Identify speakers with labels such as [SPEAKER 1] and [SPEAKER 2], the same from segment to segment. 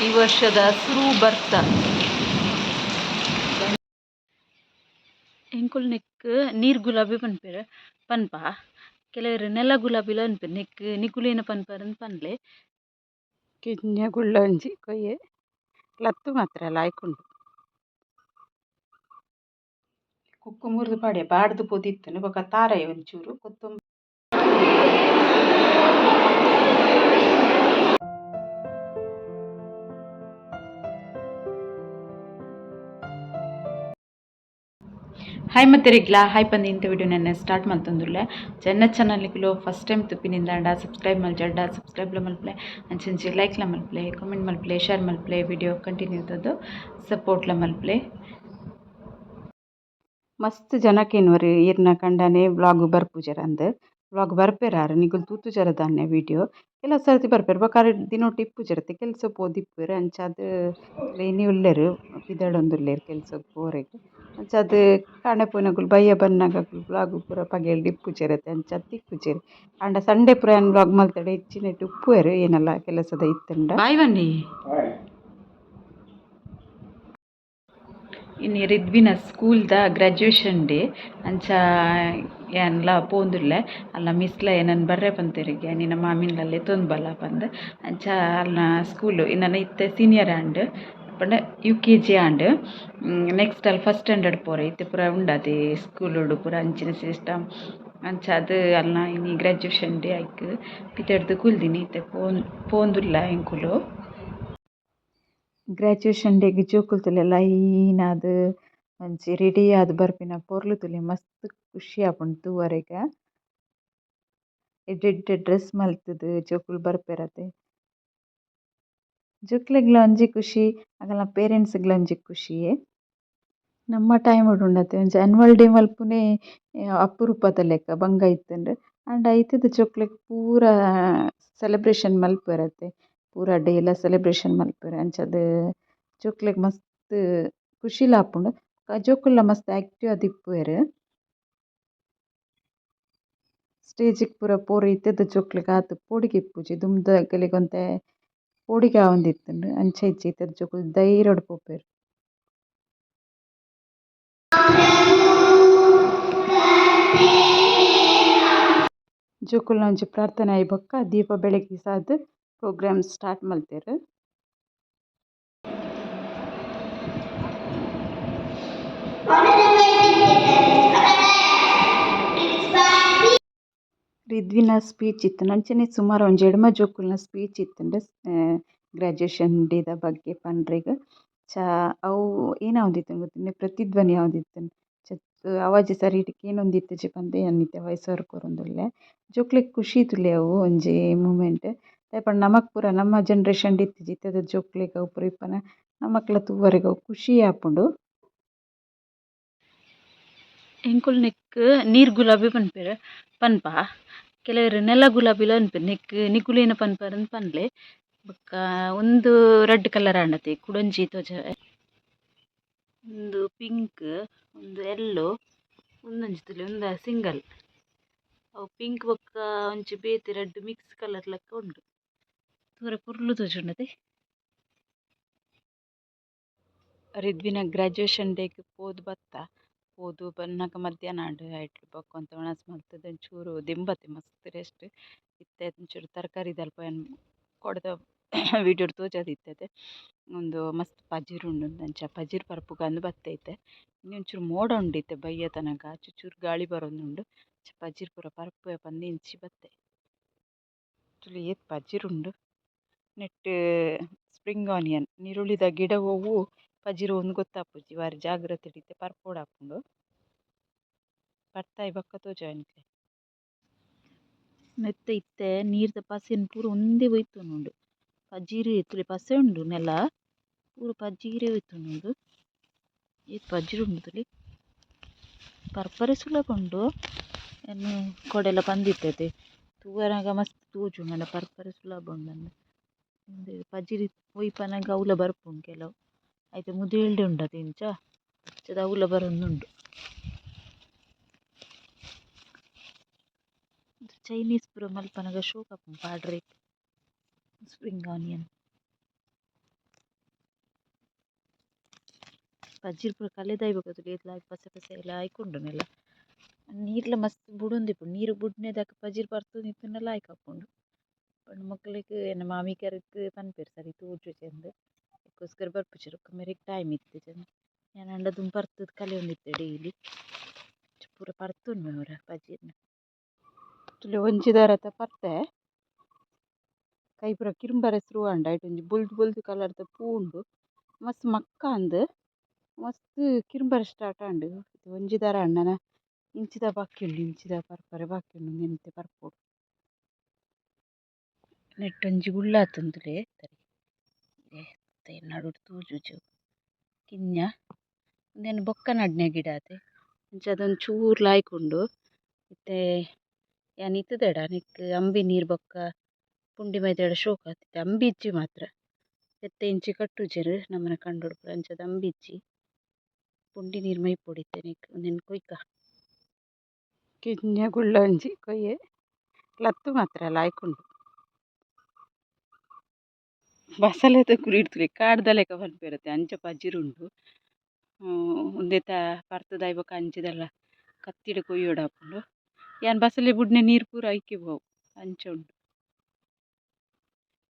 [SPEAKER 1] ಈ ವರ್ಷದ ಸುರು ಬರ್ತ. ಎಂಕುಲು ನೆಕ್ಕ್ ನೀರ್ ಗುಲಾಬಿ ಪನ್ಪೆರ್ ಪನ್ಪ. ಕೆಲವೆರ್ ನೆಲ ಗುಲಾಬಿಲ ಪನ್ಪೆರ್. ನೆಕ್ಕ್ ನಿಕುಲು ಪನ್ಪರ್ ಪನ್ಲೆ.
[SPEAKER 2] ಕಿನ್ಯ ಗುಳ್ಳೊಂಜಿ ಕೊಯ್ಯೆ ಲತ್ತ್ ಮಾತ್ರ ಲಾಯ್ಕುಂಡು. ಕುಕ್ಕು ಮುರ್ದು ಪಾಡ್ಯ ಬಾಡ್ದು ಪೋದಿತ್ತುಂಡು ಬೊಕ ತಾರಾಯಿ ಒಂಚೂರು ಕೊತ್ತಂಬರಿ.
[SPEAKER 1] ಹಾಯ್ ಮತ್ತೆರಿಗ್ಲಾ ಹಾಯ್ ಪಂದ್ ಇಂತ ವಿಡಿಯೋ ನೆನ್ನೆ ಸ್ಟಾರ್ಟ್ ಮಲ್ತೊಂದುಲ್ಲೆ. ಚೆನ್ನ ಚಾನಲ್ಗಿಲು ಫಸ್ಟ್ ಟೈಮ್ ತುಪಿನಿಂದಾಂಡ ಸಬ್ಸ್ಕ್ರೈಬ್ ಮಲ್ಜಡ್ಡ ಸಬ್ಸ್ಕ್ರೈಬ್ಲ ಮಲ್ಪಲೆ, ಅಂಚಂಚಿ ಲೈಕ್ಲ ಮಲ್ಪಲೆ, ಕಾಮೆಂಟ್ ಮಲ್ಪಲೆ, ಶೇರ್ ಮಲ್ಪಲೆ, ವಿಡಿಯೋ ಕಂಟಿನ್ಯೂ ತದು ಸಪೋರ್ಟ್ಲ ಮಲ್ಪಲೆ.
[SPEAKER 2] ಮಸ್ತ್ ಜನ ಕೇನ್ವರ್ ಈರ್ನ ಕಂಡನೆ ವ್ಲಾಗ್ ಬರ್ಪುಜೆರ್ ಅಂದ್. ವ್ಲಾಗ್ ಬರ್ಪೆರ್ ನಿಕುಲು ತೂತುಜರ ದಾನ್ನೆ ವಿಡಿಯೋ. ಕೆಲವು ಸರ್ತಿ ಬರ್ಪೆರ್ ಬೊಕ ಅರ್ ದಿನೊಟು ಇಪ್ಪುಜೆರ್ ಕೆಲಸ ಪೋದಿಪ್ಪುವೆರ್ ಅಂಚಾದ್ ಇನಿ ಉಲ್ಲೆರ್ ಪಿದಡೊಂದುಲ್ಲೆರ್ ಕೆಲಸಗ್ ಪೋರೆಗ್. ಅಂಚಾದ್ ಕಾಂಡೆ ಪೋಯಿನಕುಲು ಬಯ್ಯ ಬನ್ನಗ ವ್ಲಾಗ್ ಪೂರ ಪಗೆಲ್ಡ್ ಇಪ್ಪುಜೆರ್ ಅತೆ ಅಂಚಾದ್ ತಿಕ್ಕುಜೆರ್. ಆಂಡ ಸಂಡೆ ಪೂರ ಯಾನ್ ವ್ಲಾಗ್ ಮಲ್ತೆಡ ಹೆಚ್ಚಿನೆಟ್ ಉಪ್ಪುವೆರ್ ಏನಲ ಕೆಲಸದ ಇತ್ತುಂಡ.
[SPEAKER 1] ಬಾಯ್ ಬನ್ನಿ. ಇನಿ ರಿದ್ವಿನ ಸ್ಕೂಲ್ದ ಗ್ರಾಜುಯೇಷನ್ ಡೇ. ಅಂಚ ಯಾನ್ಲ ಪೋಂದುಲ್ಲೆ. ಅಲ್ಲ ಮಿಸ್ಲ ಎನನ್ ಬರ್ರೆ ಪಂತೆರಿಗೆ ನಿನ್ನ ಮಾಮಿನ್ಲ ಲೆತ್ತೊಂದು ಬಲ್ಲ ಪಂದ್. ಅಂಚ ಅಲ್ನ ಸ್ಕೂಲು ಇನ್ನನ ಇತ್ತೆ ಸೀನಿಯರ್ ಆಂಡ್ ಪಂಡ ಯು.ಕೆ.ಜಿ ಆಂಡ್. ನೆಕ್ಸ್ಟ್ ಅಲ್ ಫಸ್ಟ್ ಸ್ಟ್ಯಾಂಡರ್ಡ್ ಪೋರೆ. ಇತ್ತೆ ಪೂರ ಉಂಡತೆ ಸ್ಕೂಲುಡು ಪೂರ ಅಂಚಿನ ಸಿಸ್ಟಮ್. ಅಂಚಾದ್ ಅಲ್ನ ಇನಿ ಗ್ರಾಜುಯೇಷನ್ ಡೇ ಐಕ್ ಪಿದಡ್ದ್ ಕುಲ್ದಿನಿ. ಇತ್ತೆ ಪೋಂದುಲ್ಲ ಎಂಕುಲು.
[SPEAKER 2] ಗ್ರಾಜುಯೇಷನ್ ಡೇಗ್ ಜೋಕುಲು ತೂಲೆ ಲೈನ್ ಆದ್ ಒಂಜಿ ರೆಡಿ ಆದ್ ಬರ್ಪಿನ ಪೊರ್ಲು ತೂಲೆ ಮಸ್ತ್ ಖುಷಿ ಆಪುಂಡು ತೂವರೆಗ್. ಎಡ್ಡೆ ಎಡ್ಡೆ ಡ್ರೆಸ್ ಮಲ್ತುದು ಜೋಕುಲು ಬರ್ಪೆರತೆ. ಜೋಕ್ಲೆಗ್ಲ ಒಂಜಿ ಖುಷಿ ಅಕಲ್ನ ಪೇರೆಂಟ್ಸ್ ಗ್ಲ ಒಂಜಿ ಖುಷಿಯೇ. ನಮ್ಮ ಟೈಮ್ ಡ್ ಉಂಡತೆ ಒಂಜಿ ಆನ್ಯುವಲ್ ಡೇ ಮಲ್ಪುನೆ ಅಪರೂಪದ ಲೆಕ ಬಂಗ ಇತ್ತುಂಡು. ಆಂಡ ಇತ್ತೆದ ಜೋಕ್ಲೆಗ್ ಪೂರ ಸೆಲೆಬ್ರೇಷನ್ ಮಲ್ಪುವೆರತೆ. ಪೂರ ಡೇ ಲ ಸೆಲೆಬ್ರೇಷನ್ ಮಲ್ಪುವೆರ್ ಅಂಚಾದ್ ಜೋಕ್ಲೆಗ್ ಮಸ್ತ್ ಖುಷಿಲ ಆಪುಂಡು. ಜೋಕುಲ್ಲ ಮಸ್ತ್ ಆಕ್ಟಿವ್ ಆದ್ ಇಪ್ಪುವೆರ್. ಸ್ಟೇಜ್ ಗ್ ಪೂರ ಪೋರೆ ಇತ್ತೆದ ಜೋಕ್ಲೆಗ್ ಆತ್ ಪೋಡಿಗೆ ಇಪ್ಪುಜಿ. ದುಂಬುದಕಲೆಗ್ ಒಂತೆ ಪೋಡಿಗೆ ಆವೊಂದಿತ್ತುಂಡು. ಅಂಚ ಇಜ್ಜಿ ಇತ್ತೆದ ಜೋಕುಲು ಧೈರ್ಯಡ್ ಪೋಪೆರ್. ಜೋಕುಲ್ನ ಒಂಜಿ ಪ್ರಾರ್ಥನೆ ಆಯಿ ಬೊಕ್ಕ ದೀಪ ಬೆಳಗಿಸಾದ್ ಪ್ರೋಗ್ರಾಮ್ ಸ್ಟಾರ್ಟ್ ಮಲ್ತೆರ್. ರಿದ್ವಿನ ಸ್ಪೀಚ್ ಇತ್ತುಂಡು. ಅಂಚನೆ ಸುಮಾರು ಒಂಜಿ ಎಡ್ಮ ಜೋಕುಲ್ನ ಸ್ಪೀಚ್ ಇತ್ತುಂಡು ಗ್ರಾಜುಯೇಷನ್ ಡೇ ದ ಬಗ್ಗೆ ಪನ್ರೆಗ್. ಚ ಅವು ಏನಾವೊಂದಿತ್ತುಂಡು ಗೊತ್ತುಂಡೆ ಪ್ರತಿಧ್ವನಿ ಆವೊಂದಿತ್ತುಂಡು. ಆವಾಜ್ ಸರಿಟ್ ಕೇನೊಂದಿತ್ತಿಜಿ ಪಂದ್ ಯಾನ್ ಇತ್ತೆ ವಾಯ್ಸ್ ಓವರ್ ಕೊರೊಂದುಲ್ಲೆ. ಜೋಕ್ಲೆಗ್ ಖುಷಿ ತೂಲೆ ಅವು ಒಂಜಿ ಮೂಮೆಂಟ್. ದಾಯೆ ಪಂಡ ನಮಕ್ ಪೂರ ನಮ್ಮ ಜನರೇಷನ್ ಡ್ ಇತ್ತಿಜಿ. ಇತ್ತೆದ ಜೋಕ್ಲೆಗ್ ಅವು ಪೂರ ಇಪ್ಪುನ ನಮಕ್ಲ ತೂವರೆಗ್ ಅವು ಖುಷಿ ಆಪುಂಡು.
[SPEAKER 1] ಎಂಕುಲು ನೆಕ್ಕ್ ನೀರ್ ಗುಲಾಬಿ ಪನ್ಪೆರ್ ಪನ್ಪ. ಕೆಲವೆರ್ ನೆಲ ಗುಲಾಬಿಲ ಪನ್ಪೆರ್. ನೆಕ್ಕ್ ನಿಕುಲು ಪನ್ಪರ್ ಪನ್ಲೆ. ಬೊಕ್ಕ ಉಂದು ರಡ್ಡ್ ಕಲರ್ ಆಂಡತೆ ಕುಡೊಂಜಿ ತೋಜಾವೆ. ಉಂದು ಪಿಂಕ್ ಉಂದು ಎಲ್ಲೋ ಉಂದೊಂಜಿ ತೂಲೆ ಉಂದು ಸಿಂಗಲ್. ಅವು ಪಿಂಕ್ ಬೊಕ್ಕ ಒಂಜಿ ಬೇತೆ ರಡ್ಡ್ ಮಿಕ್ಸ್ ಕಲರ್ ಲೆಕ್ಕ ಉಂಡು. ತೂವರೆ ಪೊರ್ಲು ತೋಜುಂಡತೆ.
[SPEAKER 2] ರಿದ್ವಿನ ಗ್ರಾಜುಯೇಷನ್ ಡೇಗ್ ಪೋದು ಬತ್ತ. ಪೋದು ಬನ್ನಗ ಮಧ್ಯಾಹ್ನ ಆಂಡ್. ಐಟ್ ಬೊಕ್ಕ ಒಂತೆ ವನಸ್ ಮಲ್ತುದು ಒಂಚೂರು ದಿಂಬತೆ ಮಸ್ತ್ ರೆಸ್ಟ್. ಇತ್ತೆ ಒಂಚೂರು ತರಕಾರಿದಲ್ಪ ಯಾನ್ ಕೋಡೆದ ವಿಡಿಯೋ ತೋಜಾದಿತ್ತೆ. ಉಂದು ಮಸ್ತ್ ಪಜಿರ್ ಉಂಡು ಅಂಚ ಪಜಿರ್ ಪರ್ಪುಗಂದ್ ಬತ್ತೆ ಇತ್ತೆ. ಇನಿ ಒಂಚೂರು ಮೋಡ ಉಂಡು ಇತ್ತೆ ಬಯ್ಯ ತನಕ ಚೂರು ಗಾಳಿ ಬರೊಂದುಂಡು. ಅಂಚ ಪಜಿರ್ ಪೂರ ಪರ್ಪುವೆ ಪಂದ್ ಇಂಚಿ ಬತ್ತೆ. ತೂಲೆ ಏತ್ ಪಜಿರ್ ಉಂಡು. ನೆಟ್ಟ್ ಸ್ಪ್ರಿಂಗ್ ಆನಿಯನ್ ನೀರುಳ್ಳಿದ ಗಿಡ ಒವು ಪಜಿರ್ ಒವು ಗೊತ್ತಾಪುಜಿ ಬಾರಿ ಜಾಗ್ರತೆಡ್ ಇತ್ತೆ ಪರ್ಪೊಡಾಪುಂಡು. ಪರ್ತಾಯಿ ಬೊಕ್ಕ ತೋಜಾವೆ ನಿಕ್ಲೆಗ್.
[SPEAKER 1] ನೆತ್ತ ಇತ್ತೆ ನೀರ್ದ ಪಸೆನ್ ಪೂರ ಉಂದೇ ಒಯ್ತೊಂದುಂಡು. ಪಜಿರ್ ತೂಲೆ ಪಸೆ ಉಂಡು ನೆಲ ಪೂರ ಪಜೀರೇ ಒಯ್ತೊಂದುಂಡು. ಏತ್ ಪಜಿರ್ ಉಂಡು ತೂಲೆ. ಪರ್ಪರೆ ಸುಲಭ ಉಂಡು. ಯಾನ್ ಕೋಡೆಲ ಪಂದಿತ್ತೆ ತೂವನಗ ಮಸ್ತ್ ತೋಜುಂಡು ಆಂಡ ಪರ್ಪರೆ ಸುಲಭ ಉಂಡು ಉಂದು ಪಜಿರ್ ಒಯ್ಪನಗ ಅವ್ಲ ಬರ್ಪುಂಡು ಕೆಲವು. ಐತ ಮುದೆಲ್ಡೆ ಉಂಡತೆ ಇಂಚ ಅಂಚಾದ್ ಅವ್ಲ ಬರೊಂದುಂಡು. ಚೈನೀಸ್ ಪೂರ ಮಲ್ಪನಗ ಶೋಕು ಆಪುಂಡು ಪಾಡ್ರೆ ಸ್ಪ್ರಿಂಗ್ ಆನಿಯನ್. ಪಜಿರ್ ಪೂರ ಕಲೆದಾಯಿ ಬೊಕ ತೂಲೆ ಪಸೆ ಪಸೆ ಎಲ್ಲ ಆಯ್ಕೊಂಡುನೆಲ್ಲ ನೀರ್ಲ ಮಸ್ತ್ ಬುಡೊಂದಿಪ್ಪುಂಡು ನೀರು ಬುಡ್ನೆದಕ ಪಜಿರ್ ಪರ್ತೊಂದಿತ್ತುಂಡ ಲಾಯ್ಕ್ ಆಪುಂಡು. ಪಂಡ ಮೊಕ್ಲೆಗ್ ಎನ್ನ ಮಾಮಿ ಕರೆಕ್ ಪನ್ಪೆರ್ ಸರಿ ತೋಜುಜೆಂದ್ ಅಯಿಕೋಸ್ಕರ ಬರ್ಪುಜೆರ್ ಬೊಕ ಮೆರೆಗ್ ಟೈಮ್ ಇತ್ತಿಜೆಂದ್ ಯಾನಾಂಡ ದುಂಬು ಪರ್ತುದು ಕಲೆಯೊಂದಿತ್ತೆ ಡೈಲಿ ಪೂರ ಪರ್ತೊನ್ವೆ ಒರ ಪಜಿರ್ನ. ತೂಲೆ ಒಂಜಿ ದರತ ಪರ್ತೆ ಕೈ ಪೂರ ಕಿರುಂಬರೆ ಸುರು ಆಂಡ್ ಐಟ್ ಒಂಜಿ ಬೊಲ್ದು ಬೊಲ್ದು ಕಲರ್ದ ಪೂ ಉಂಡು ಮಸ್ತ್ ಮಕ್ಕ ಅಂದ್ ಮಸ್ತ್ ಕಿರುಂಬರೆ ಸ್ಟಾರ್ಟ್ ಆಂಡ್ ಒಂಜಿ ದರ ಆಂಡ್ ನನ ಇಂಚಿದ ಬಾಕಿ ಉಂಡು ಇಂಚಿದ ಪರ್ಪರೆ ಬಾಕಿ ಉಂಡು ಉಂದೆನ್ ಪರ್ಪೊಡು. ನೆಟ್ಟ್ ಒಂಜಿ ಗುಳ್ಳ ಆತುಂಡುಲೆ ನಡುಟು ತೋಜುಜಿ ಕಿನ್ಯ ಉಂದೆನ್ ಬೊಕ್ಕ ನಡ್ನ ಗಿಡ ಆತೆ ಅಂಚಾದ್ ಒಂಜಿ ಚೂರು ಲಾಯ್ಕ್ ಉಂಡು. ಇತ್ತೆ ಯಾನ್ ಇತ್ತುದೆಡ ನೆಕ್ಕ್ ಅಂಬಿ ನೀರು ಬೊಕ್ಕ ಪುಂಡಿ ಮೈದೆಡ ಶೋಕು ಆತಿತ್ತೆ ಅಂಬಿ ಇಜ್ಜಿ ಮಾತ್ರ ಇತ್ತೆ ಇಂಚಿ ಕಟ್ಟುಜೆರ್ ನಮನ ಕಂಡೊಡು ಪೂರ ಅಂಚಾದ್ ಅಂಬಿ ಇಜ್ಜಿ ಪುಂಡಿ ನೀರು ಮೈಪೊಡು ಇತ್ತೆ ನೆಕ್ಕ್ ಉಂದೆನ್ ಕೊಯ್ಕ. ಕಿನ್ಯ ಗುಳ್ಳ ಒಂಜಿ ಕೊಯ್ಯೆ ಲತ್ತು ಮಾತ್ರ ಲಾಯ್ಕ್ ಉಂಡು. ಬಸಲೆದ ಕುರಿಟ್ ಕಾಡ್ದ ಲೆಕ ಪನ್ಪೆರತೆ ಅಂಚ ಪಜಿರ್ ಉಂಡು. ಉಂದೆತ ಪರ್ತುದಾಯಿ ಬೊಕ ಅಂಚಿದಲ್ಲ ಕತ್ತಿಡ್ ಕೊಯ್ಯೊಡಾಪುಂಡು. ಯಾನ್ ಬಸಲೆ ಬುಡ್ನೆ ನೀರು ಪೂರ ಐಕೆ ಪೋವು ಅಂಚ ಉಂಡು.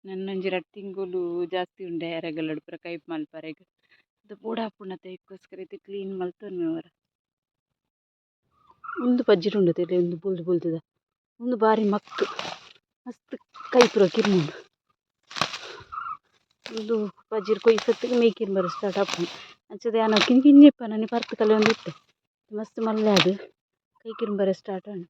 [SPEAKER 1] ನನ್ನೊಂಜಿ ರಡ್ಡ್ ತಿಂಗೊಲು ಜಾಸ್ತಿ ಉಂಡೆ ಅರೆಗಲಡ್ ಪೂರ ಕೈಪ್ ಮಲ್ಪರೆಗ್ ಅದು ಬೋಡಾಪುಂಡತೆ ಐಕೋಸ್ಕರ ಇತ್ತೆ ಕ್ಲೀನ್ ಮಲ್ತೊನ್ವೆ ಒರ. ಉಂದು ಪಜಿರ್ ಉಂಡು ತೂಲೆ ಉಂದು ಬೊಲ್ದು ಬೊಲ್ದುದ ಉಂದು ಬಾರಿ ಮಕ್ಕ್ ಮಸ್ತ್ ಕೈ ಪೂರ ಕಿರ್ಮುಂಡು. ಉಂದು ಪಜಿರ್ ಕೊಯ್ಪೊತ್ತಿಗೆ ಮೈ ಕಿರ್ಂಬರೆ ಸ್ಟಾರ್ಟ್ ಆಪುಂಡು. ಅಂಚಾದ್ ಯಾನ್ ಕಿನ್ನಿ ಕಿನ್ನಿ ಇಪ್ಪುನಗ ಪರ್ತ್ ಕಲೆಯೊಂದಿತ್ತೆ ಮಸ್ತ್ ಮಲ್ಲೆ ಆದ್ ಕೈ ಕಿರ್ಂಬರೆ ಸ್ಟಾರ್ಟ್ ಆಂಡ್.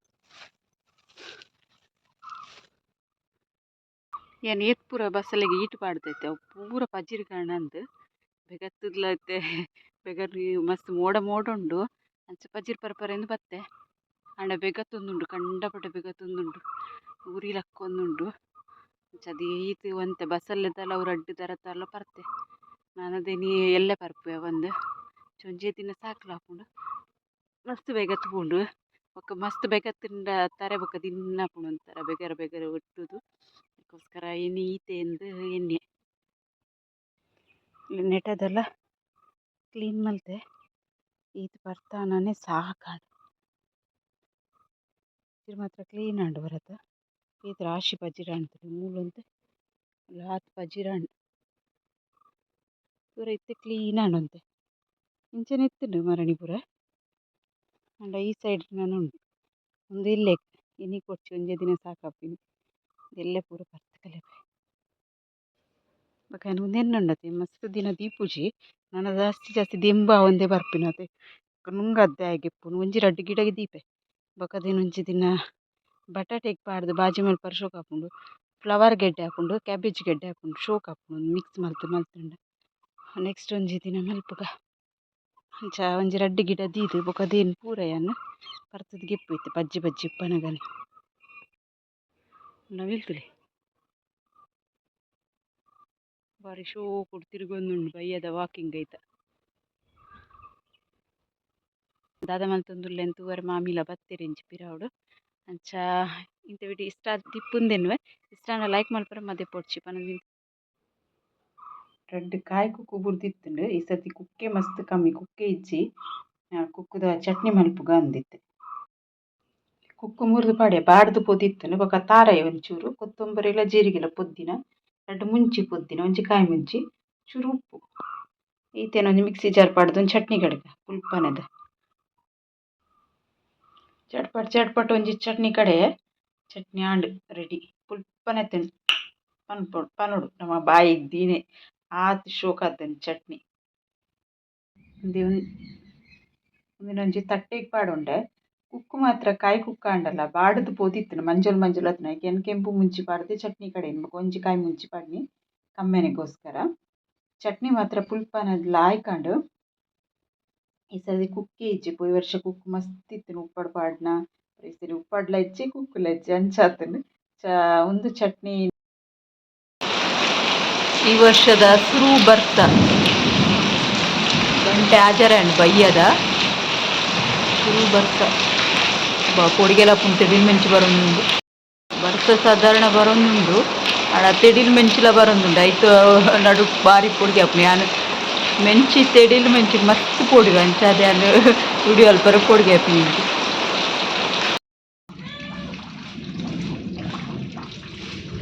[SPEAKER 1] ಯಾನ್ ಏತ್ ಪೂರ ಬಸಲೆಗ್ ಈಟ್ ಪಾಡ್ದೈತೆ ಅವು ಪೂರ ಪಜಿರ್ ಕಾಣಂದ್ ಬೇಗತ್ತುದ್ಲ ಇತ್ತೆ ಬೇಗ ಮಸ್ತ್ ಮೋಡ ಮೋಡ ಉಂಡು ಅಂಚ ಪಜಿರ್ ಪರ್ಪರೆಂದು ಬತ್ತೆ ಆಂಡ ಬೇಗ ಕಂಡಪಟ್ಟೆ ಬೇಗ ತುಂದುಂಡು ಉರಿ ಲಕ್ಕೊಂದುಂಡು. ಅಂಚಾದ್ ಈತ್ ಒಂತೆ ಬಸಲೆದಲ ಅವು ರಡ್ಡ್ ತರತಲ ಪರ್ತೆ ನಾನದೇನಿ ಎಲ್ಲೆ ಪರ್ಪುವೆ ಪಂದ್ ಒಂಜೇ ದಿನ ಸಾಕಲ ಆಪುಂಡು ಮಸ್ತ್ ಬೇಗ ತೂಂಡು ಬೊಕ ಮಸ್ತ್ ಬೇಗ ತಿಂಡ ತರೆ ಬೊಕ ದಿನ್ನ ಆಪುಂಡು ಒಂಥರ ಬೇಗರ ಬೇಗರ ಒಟ್ಟುದು ಅದಕ್ಕೋಸ್ಕರ ಇನಿ ಈತೆ ಎಂದ್ ಎನ್ನಿಯೆ. ನೆಟದೆಲ್ಲ ಕ್ಲೀನ್ ಮಲ್ತೆ ಈತ್ ಪರ್ತಾನನೆ ಸಾಕಾಂಡ್ ಪಜಿರ್ ಮಾತ್ರ ಕ್ಲೀನ್ ಆಂಡ್ ಒರತ ಈತ್ ರಾಶಿ ಪಜಿರ್ ಆಂಡ್ ಮೂಲೊಂತೆ ಆತ್ ಪಜಿರ್ ಆಂಡ್ ಪೂರ ಇತ್ತೆ ಕ್ಲೀನ್ ಆಂಡ್ ಒಂತೆ ಇಂಚನೆ ಇತ್ತುಂಡು ಮರಣಿ ಪೂರ ಆಂಡ ಈ ಸೈಡ್ ನನ ಉಂಡು ಉಂದು ಎಲ್ಲೆ ಇನಿ ಕೊರ್ಚಿ ಒಂಜೇ ದಿನ ಸಾಕಾಪಿನಿ ಎಲ್ಲೆ ಪೂರ ಪರ್ತ್ ಕಲೆಪೆ. ಬೊಕ ಯಾನ್ ಉಂದೆನ್ ಉಂಡತೆ ಮಸ್ತ್ ದಿನ ದೀಪುಜಿ ನನ ಜಾಸ್ತಿ ಜಾಸ್ತಿ ದೆಂಬು ಆವೊಂದೇ ಬರ್ಪಿನತೆ ನುಂಗದ್ ದಾಯೆಗ್ ಇಪ್ಪುನು ಒಂಜಿ ರಡ್ಡ್ ಗಿಡಗ್ ದೀಪೆ ಬೊಕ ಅದೇನ್ ಒಂಜಿ ದಿನ ಬಟಾಟೆಗ್ ಪಾಡ್ದ್ ಬಾಜಿ ಮಲ್ಪರೆ ಶೋಕು ಆಪುಂಡು ಫ್ಲವರ್ ಗೆಡ್ಡೆ ಆಪುಂಡು ಕ್ಯಾಬೇಜ್ ಗೆಡ್ಡೆ ಆಪುಂಡು ಶೋಕು ಆಪುಂಡು ಮಿಕ್ಸ್ ಮಲ್ತ್ ಮಲ್ತ್ಂಡ ನೆಕ್ಸ್ಟ್ ಒಂಜಿ ದಿನ ಮಲ್ಪುಗ ಅಂಚ ಒಂಜಿ ರಡ್ಡ್ ಗಿಡ ದೀದ್ ಬೊಕ ಅದೇನ್ ಪೂರ ಯಾನ್ ಪರ್ತುದು ಗೆಪ್ಪು ಇತ್ತೆ ಬಜ್ಜಿ ಬಜ್ಜಿ ಇಪ್ಪನಗನೆ ನವಿಲು ತೂಲೆ ಬಾರಿ ಶೋಕುಡು ತಿರುಗೊಂದುಂಡು ಬಯ್ಯದ ವಾಕಿಂಗ್ ಐತ. ದಾದ ಮಲ್ತೊಂದುಲ್ಲೆ ತೂವರೆ ಮಾಮಿಲ ಬತ್ತೆರ್ ಇಂಚಿ ಪಿರವುಡು ಅಂಚ ಇಂತ ವಿಡಿಯೋ ಇಷ್ಟ ಆದಿಪ್ಪುಂದೆನ್ನುವೆ ಇಷ್ಟ ಆಂಡ ಲೈಕ್ ಮಲ್ಪರೆ ಮದಪೊಡ್ಚಿ ಪನೊಂದು. ರಡ್ಡ್ ಕಾಯಿ ಕುಕ್ಕು ಬುರ್ದಿತ್ತುಂಡು ಈ ಸರ್ತಿ ಕುಕ್ಕೆ ಮಸ್ತ್ ಕಮ್ಮಿ ಕುಕ್ಕೆ ಇಜ್ಜಿ ಕುಕ್ಕುದ ಚಟ್ನಿ ಮಲ್ಪುಗ ಅಂದಿತ್ತೆ. ಕುಕ್ಕು ಮುರ್ದು ಪಾಡ್ಯ ಬಾಡ್ದು ಪೋದಿತ್ತುಂಡು ಬೊಕ ತಾರಾಯಿ ಒಂಚೂರು ಕೊತ್ತಂಬರಿಲ ಜೀರಿಗೆಲ ಪೊದ್ದಿನ ರಡ್ಡ್ ಮುಂಚಿ ಪೊದ್ದಿನ ಒಂಜಿ ಕಾಯಿ ಮುಂಚಿ ಚೂರು ಉಪ್ಪು ಈತೆನ ಒಂಜಿ ಮಿಕ್ಸಿ ಜಾರ್ ಪಾಡ್ದು ಒಂಜಿ ಚಟ್ನಿ ಕಡೆಗ ಪುಲ್ಪನೆದ ಚಟ್ಪಟ್ ಚಟ್ಪಟ್ ಒಂಜಿ ಚಟ್ನಿ ಕಡೆ ಚಟ್ನಿ ಆಂಡ್ ರೆಡಿ ಪುಲ್ಪನೆ ತಿನ್ ಪನ್ಪೊಡು ಪನೊಡು ನಮ್ಮ ಬಾಯಿಗ್ ದೀನೆ ಆತ್ ಶೋಕಾತುಂಡು ಚಟ್ನಿ. ಉಂದೆನ್ ಒಂಜಿ ತಟ್ಟೆಗ್ ಪಾಡೊಂಡೆ ಕುಕ್ಕು ಮಾತ್ರ ಕಾಯಿ ಕುಕ್ಕು ಆಂಡಲ ಬಾಡುದು ಪೋದಿತ್ತುಂಡು ಮಂಜೊಲು ಮಂಜೊಲು ಆತುಂಡು ಐಕ್ ಯಾನ್ ಕೆಂಪು ಮುಂಚಿ ಪಾಡ್ದ್ ಚಟ್ನಿ ಕಡೆಯಿನಿ ಬೊಕ ಒಂಜಿ ಕಾಯಿ ಮುಂಚಿ ಪಾಡ್ನಿ ಕಮ್ಮೆನಗೋಸ್ಕರ. ಚಟ್ನಿ ಮಾತ್ರ ಪುಲ್ಪನದ ಲಾಯ್ಕ್ ಆಂಡ್. ಈ ಸರ್ತಿ ಕುಕ್ಕೆ ಇಜ್ಜಿ ಪೋಯಿ ವರ್ಷ ಕುಕ್ಕು ಮಸ್ತ್ ಇತ್ತುಂಡು ಉಪ್ಪಡ್ ಪಾಡ್ನ ಈ ಸರಿ ಉಪ್ಪಡ್ಲ ಇಜ್ಜಿ ಕುಕ್ಕುಲ ಇಜ್ಜಿ ಅಂಚಾತುಂಡು ಉಂದು ಚಟ್ನಿ. ಈ ವರ್ಷದ ಸುರು ಬರ್ತ ಗಂಟೆ ಆಜರೆ ಆಂಡ್ ಬಯ್ಯದ ಸುರು ಬರ್ತ ಪೊಡಿಗೆಲ ಪುಂಡು ತೆಡಿಲ್ ಮೆಂಚು ಬರೊಂದುಂಡು ಬರ್ಸ ಸಾಧಾರಣ ಬರೊಂದುಂಡು ಆಂಡ ತೆಡಿಲ್ ಮೆಂಚುಲ ಬರೊಂದುಂಡು ಐತ ನಡು ಬಾರಿ ಪೊಡಿಗೆ ಆಪುಂಡು ಯಾನ್ ಮೆಂಚಿ ತೆಡಿಲ್ ಮೆಂಚಿ ಮಸ್ತ್ ಪೋಡಿಗೆ ಅಂಚಾದ್ ಯಾನ್ ವಿಡಿಯೋ ಅಲ್ಪರ ಪೋಡಿಗೆ ಆಪಿನಿ.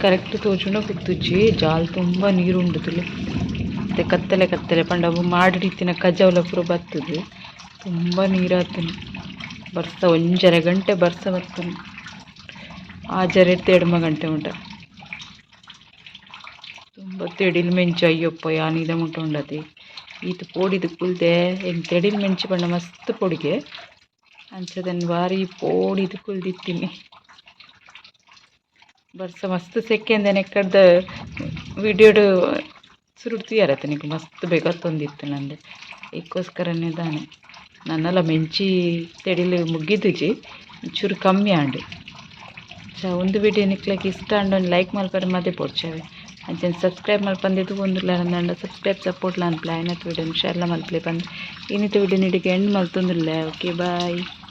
[SPEAKER 1] ಕರೆಕ್ಟ್ ತೋಜುಂಡ ಗೊತ್ತುಜ್ಜಿ. ಜಾಲ್ ತುಂಬ ನೀರು ಉಂಡು ತೂಲೆ. ಇತ್ತೆ ಕತ್ತಲೆ ಕತ್ತಲೆ ಪಂಡ ಅವು ಮಾಡಿಡಿತ್ತಿನ ಕಜವುಲ ಪೂರ ಬತ್ತುದು ತುಂಬ ನೀರಾತುಂಡು. ಬರ್ಸ ಒಂಜರೆ ಗಂಟೆ ಬರ್ಸ ಬತ್ತುಂಡು. ಆಜರೆ ಎಡ್ಮ ಗಂಟೆ ಮುಟ. ತುಂಬ ತೆಡಿಲ್ ಮೆಂಚಿ ಅಯ್ಯಪ್ಪ ಯಾನ್ ಇದ ಮುಟ ಉಂಡತೆ. ಈತ್ ಪೋಡಿದ್ ಕುಲ್ದೆ ಎಂಕ್ ತೆಡಿಲ್ ಮೆಂಚಿ ಪಂಡ ಮಸ್ತ್ ಪೋಡಿಗೆ. ಅಂಚದನ್ ಬಾರಿ ಪೋಡಿದ್ ಕುಲ್ದಿತ್ತಿನಿ. ಬರ್ಸ ಮಸ್ತ್ ಸೆಕೆ ನೆಕ್ಕಡ್ದ ವಿಡಿಯೋಡು ಸುರುಟು ತೂಯರತೆ ನಿಕ್ ಮಸ್ತ್ ಬೇಗ ಅತ್ತೊಂದಿತ್ತು ಐಕ್ಕೋಸ್ಕರನೇ ದಾನೆ. ನನ್ನಲ ಮೆಂಚಿ ತೆಡಿಲ್ ಮುಗಿದುಜಿ, ಒಂಚೂರು ಕಮ್ಮಿ ಆಂಡ್. ಚ ಉಂದು ವಿಡಿಯೋ ನಿಕ್ಲೆಗ್ ಇಷ್ಟ ಆಂಡ ಒಂಜಿ ಲೈಕ್ ಮಲ್ಪರೆ ಮದೆ ಪೋಡ್ಚವೆ. ಅಂಚನೆ ಸಬ್ಸ್ಕ್ರೈಬ್ ಮಲ್ಪಂದೆ ತೂವೊಂದುಲ್ಲೆರ್ ಸಬ್ಸ್ಕ್ರೈಬ್ ಸಪೋರ್ಟ್ ಲ ಮನ್ಪುಲೆ. ಆಯಿನಾತ್ ವಿಡಿಯೋನ್ ಶೇರ್ಲ ಮಲ್ಪುಲೆ ಪಂದ್ ಇನಿತ ವಿಡಿಯೋನ್ ಇಡೆಗ್ ಎಂಡ್ ಮಲ್ತೊಂದುಲ್ಲೆ. Okay bye.